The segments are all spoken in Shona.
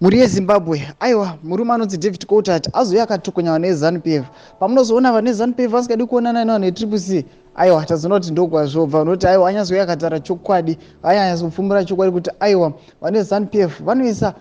Mhuri yeZimbabwe, aiwa, murume anonzi David Coltart azouya akatokonyawa neZanu PF. Pamunozoona vane Zanu PF vasingadi kuonana nevanhu veTriple C, aiwa, tazoona kuti ndokwazvobva. Unoti aiwa, anyazouya akataura chokwadi, anyanyazopfumbura chokwadi kuti aiwa, vane Zanu PF vanoisa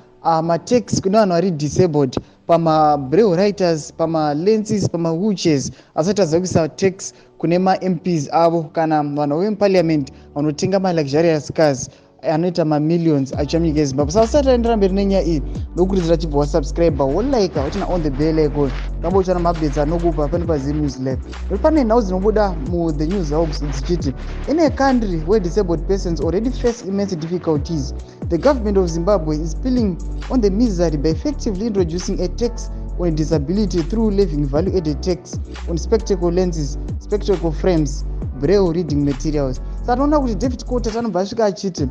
matax kune vanhu vari disabled pamabraille writers, pamalenses, pamawheelchairs, asati aziva kuisa tax kune maMPs avo kana vanhu vemuparliament vanotenga maluxurious cars anoita mamillions achiuya munyika yeZimbabwe. Saka usati aendera mberi nenyaya iyi, ndokurudzira chibva wasubscribe, wolike, uchina on the bell icon, ramba uchiona maupdates anokupa pano paZim News Live. Nokuti pane nhau dzinobuda muThe News Hawks dzichiti, "In a country where disabled persons already face immense difficulties, the government of Zimbabwe is piling on the misery by effectively introducing a tax on disability through levying value added tax on spectacle lenses, spectacle frames, braille reading materials." Saka tinoona kuti David Coltart anobva asvika achiti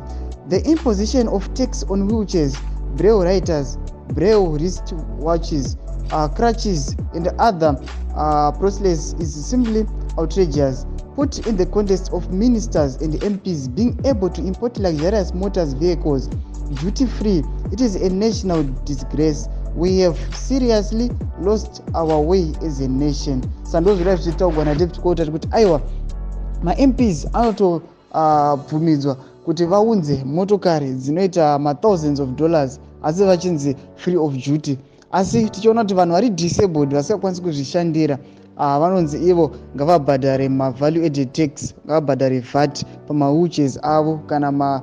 the imposition of tax on wheelchairs, braille writers, braille wrist watches, crutches and other prosthetics is simply outrageous. Put in the context of ministers and MPs being able to import luxurious motors vehicles duty free, it is a national disgrace. We have seriously lost our way as a nation. Sandozvira zvichitaurwa naDavid Coltart kuti aiwa, maMPs anotobvumidzwa kuti vaunze motokari dzinoita mathousands of dollars, asi vachinzi free of duty, asi tichiona kuti vanhu vari disabled vasingakwanisi kuzvishandira, vanonzi ivo ngavabhadhare mavalue added tax, ngavabhadhare VAT pamawheelchairs avo kana ma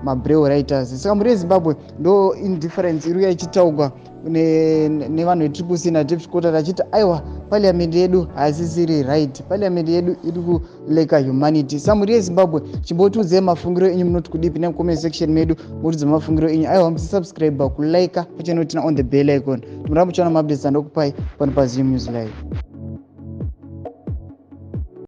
mabraille writers. Saka mhuri yeZimbabwe, ndo indifference iri uya ichitaurwa nevanhu veTriple C naDavid Coltart achiti aiwa, parliament yedu haisisiri right, parliament yedu iri kulacka humanity. Sa mhuri yeZimbabwe, chimbotiudzai mafungiro enyu, munoti kudii mucomment section medu, mutiudze mafungiro enyu. Aiwa, musisubscribe, kulike pachannel, tina on the bell icon, timuramba muchiona maupdates andokupai pano paZim News Live.